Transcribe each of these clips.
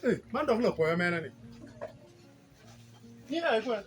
Eh, man dok lapoya mene ni? In aye kwe.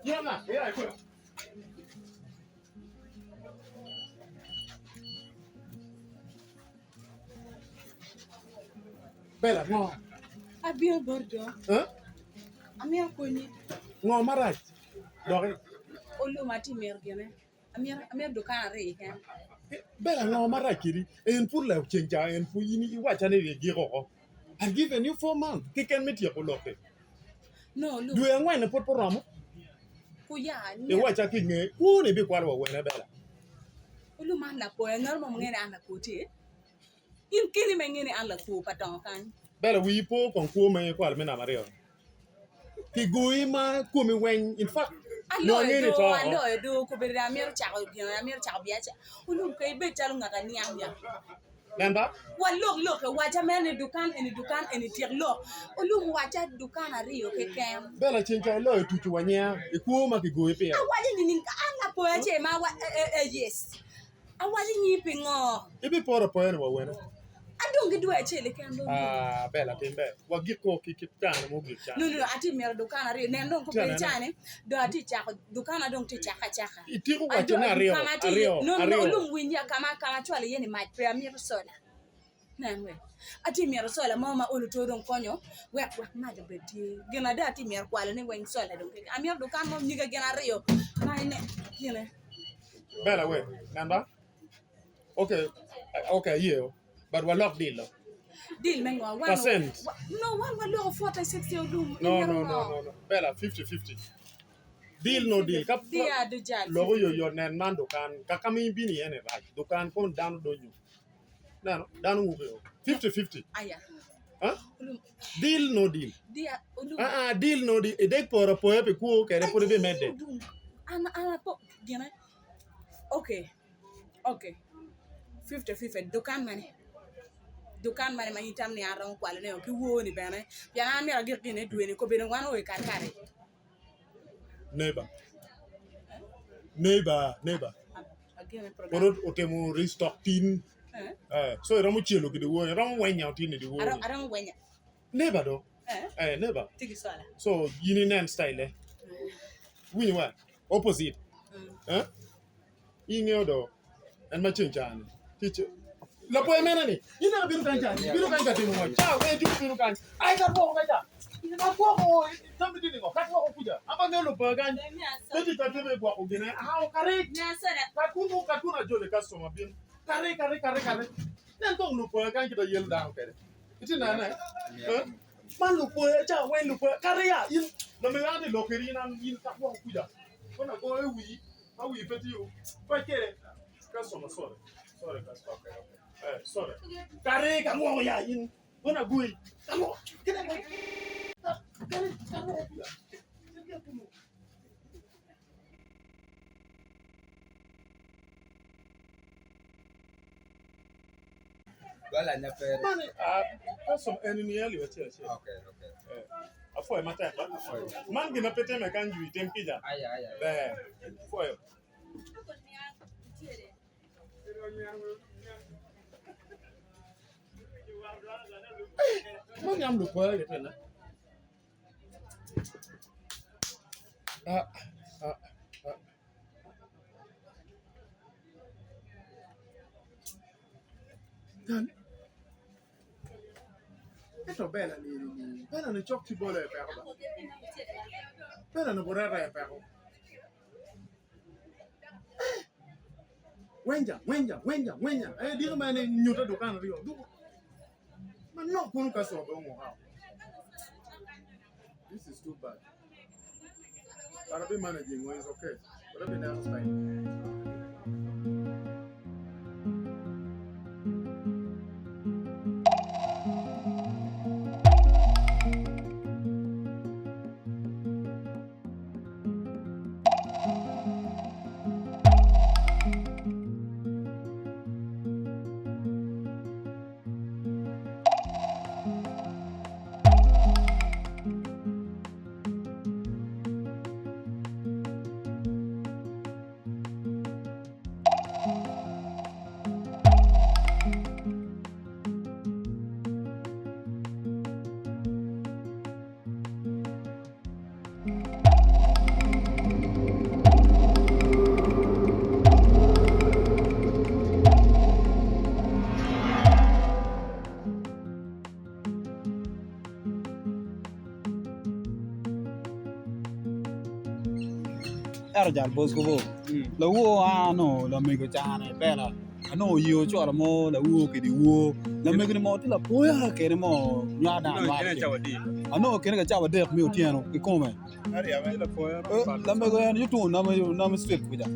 In nga? In aye kwe. Bella, ngo? Abino boti do. Eh? Amito konyi. Ngo marac? Doki. Oluma tye mito gine. Amito, amito dukan ari keken. Bella ngo marac kedi? En pud la ceng ca en pud in iwacca ni igiko oko. I've given you 4 months keken me tyeko lok-ki. No, look. Dwe angwen-ni pud pe oromo. Kuya, Iwacca ki inge kwoni ibikwalo wa wene Bella. Olu man lapoya ngat mo mungene an lakwo tye. In keni ma ingene an lakwo pa dongo kany. Bella wii po kong kwo ma ikwalo me namba aryo-ni. Kigoyi ma komi weng in fact nongo Aloyo angeyo ni do, ito oko. aloyo do, kobedo dong amito cako gin, amito cako biacara. Olu pe ibed calo ngat aniang ya. Nen ba? Walok lok e waca mere ni dukan eni dukan eni tyek lok. Olum waca dukan aryo keken. Bella ceng ca iloyo tuco wa nyer i kwo ma kigoyi pire. Awaco ni ning an lapoya ce ma awa eh eh yes. Awaco nyi pingo? Ibiporo apoya ni wa wene. Adong ki dwe acel keken dong. Ah Bella tim ber. Wagiko ki kit cani mugik cani. No no no atye mito dukan aryo nen dong kobedo cani dong atye cako dukana dong tye cako acaka. Itiko waco ni aryo aryo No no aryo. olum winj ya kama kama acwalo iye ni mac pe amito sola. Nen we. Atye mito sola mo ma olo to dong konyo wek wek mac obed tye. Gin ada atye mito kwalo ni weng sola dong keken. Amito dukan mo nyige gin aryo ma ine gine. Bella we nen ba. Okay okay aye but walok deal o. Deal me ngo? Wan Percent. No wan waloko 40 60 olum. No no no no no. Bella 50 50. Deal no deal. Ka Dia do jal. loko yo yo nen man dukan ka kama ibino iye ni rac dukan kon dano donyo. Neno dano wuok yo 50 50. Aya. Huh? Olum Deal no deal. dia olum. Ah ah deal no deal. Idek poro apoya pi kwo kede pud ibimedde. Olum. An an apo gine. Okay. Okay. 50 50 dukan mane? Dukan mane ma in itam ni an aromo kwalo ne ki woo ni bene. Pien an amyero agik gine dwe ni kobedo wan oo i kare kare. Neighbor. Neighbor, neighbor. Agene program. Kono otimo restock tin. Eh? Eh, so iromo celo ki diwor, iromo wenya tin i diwor. Aromo aromo wenya. Neighbor do. Eh? Eh, neighbor. Tye ki sola. So in inen style eh. Winyo wa? Opposite. Eh? Ingeo do. En ma ceng cani. Tic. Lapoya mene ni? In dok ibino kany cani. Ibino kany ka timo ngo? Ca weng tye ibino kany. Ai ka dwoko ka ca. Agwoko tambi tye ningo? Ka dwoko kuca. An pe angeyo lupoya kany. Pe tye ka tye me gwoko gine. Ao kare. Ka kunu ka kunu ajole customer bin. Kare kare kare kare. Nen kong lupoya kany kita yelo dano kede. Itye nene? Eh? Man lupoya ca weng lupoya. Kare ya in lamego an tye lok kedi in an in ka dwoko kuca. Kono agoyo wii. Ma wii pe tiyo. Pe kede. Customer sorry. Sorry customer. Okay, okay. Eh, sorry. Kare ka lwoko ya in. Bona gui. Ka lwoko. Kede ka. Kare ka lwoko kuya. Kede kunu. Mani, ah, customer eni ni ali acel acel. Okay, okay. Eh, apwoyo matek ba? Man gin ma pe timme kany jwi tim kica. Aya, aya. Ber. Apwoyo. Man yam lukwoya gitye Ah, ah, ah. Ento Bella ni eni, Bella ni cok ki bole i peko ba. Bella ni bureta i peko. Wenja, wenja, wenja, wenja. Eh, diko ma en nyuta dukan aryo. Duko. Manok kunu ka so be ongo hao. This is too bad. But I'll be managing, it's okay. But I'll be now style. Ento jal Bosco bo, lawor a nongo lamego cani bela. Anongo oyengo cwalo mo lawor kede wor lamegine mo tye lapoya kede mo nywaro dano anywara anongo kene ka cawa adek me otyeno kikome lamego en yutungo name street kuca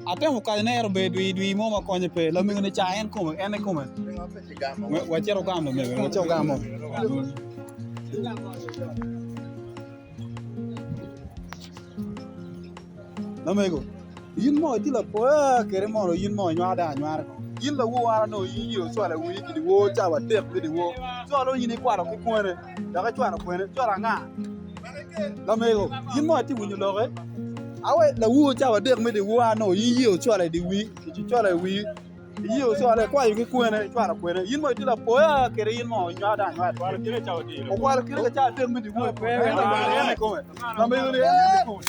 atemo kayo ne ento obedo dwi dwi mo ma konye pe lamegone ca en kome en kikome wacit ogam lamego wacit ogamo. Lamego, in mo itye lapoya kede mono in mo inywaro dano anywara ko. In lawor an anongo in iyeo cwalo i wii ki dyewor cawa adek me dyewor. Cwalo in ikwalo ki kwene dok icwalo kwene cwalo anga? Lamego, in mo itye winyo loke? Awe lawor cawa adek me dyewor an anongo in iyeo cwalo i dye wii cwalo i wii Iyeo cwalo ikwayo ki kwene icwalo kwene in mo itye lapoya kede in mo inywaro dano anywara twal okwalo kite ka cawa adek me dyewor en kikome lamego ni en kikome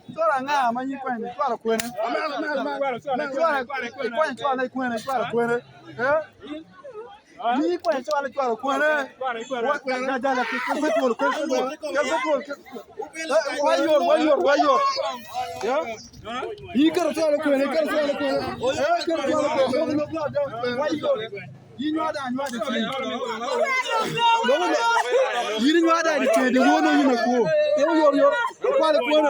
Cwalo anga ma in ikwalo-ni? Icwalo kwene? Cwalo anga ma in ikwalo-ni? Icwalo kwene? Ikwanyo cwalone i kwene? Icwalo kwene? In ikwanyo cwalo icwalo kwene? Jajala kel petrol kel petrol wayor wayor wayor in iketo cwalo kwene iketo cwalo kwene iketo cwalo kwene wayor In inywado dano i ceng dyewor nongo in akwo. Timo yotoyot ikwalo kwene.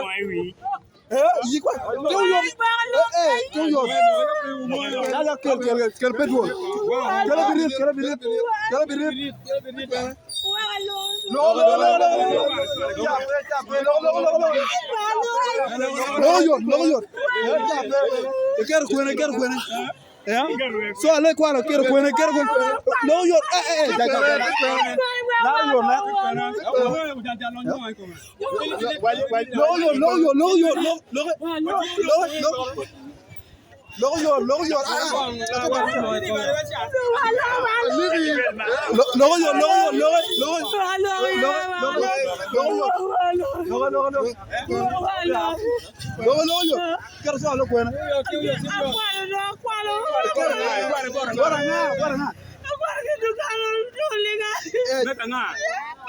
Timo yot. Yaya kel kel kel petrol. Kel abirit kel abirit kel abirit. Loko loko loko loko. Loko loko loko loko. Loko yot loko yot. Iketo kwene iketo kwene. So ale kwalo kero kwene kero kwene. No yo eh eh ja ja ja. Na yo na. No yo no yo no yo no no no no. No yo no yo ah. No yo no yo no no. No no no. No no yo. Keto cwalo kwene. Akwalo do akwalo. Bot anga? Bot anga? Akwalo ki dukan olinga.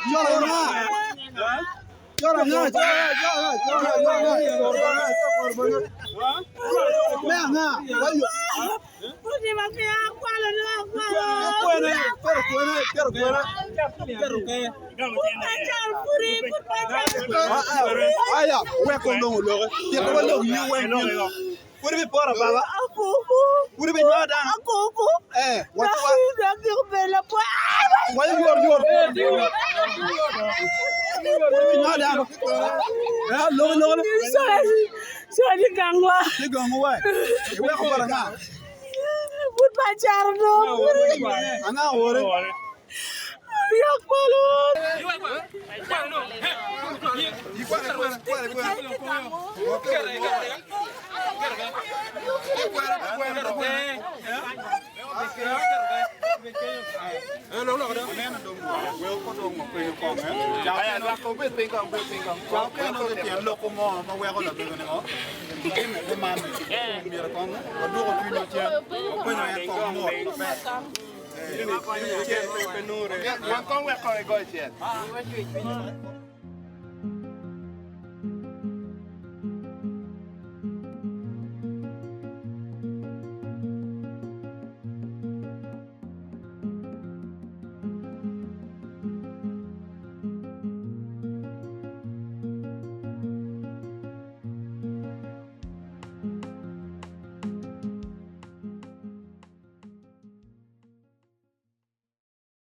Cwalo anga? Cwalo anga? Cwalo anga? Cwalo anga? Cwalo anga? Me anga? Wayo. Otima ki akwalo do akwalo. Kwene, keto kwene, keto kwene. Pud pa cal pudi, pud pa cal pudi. Aya, wek onongo loke. Tito wa lok nyi weng nyi. Pud ibiporo baba. Akuku. Pud ibinywalo dano. Akuku. Eh, wa wa. Dok Wa yor yor. Pud ibinywalo dano. Eh, loke loke. Soli gangwa. Ni gango wa. Iweko bot anga? Pud pa caro do. Anga ore? Wan kong wek kong igoyo cel.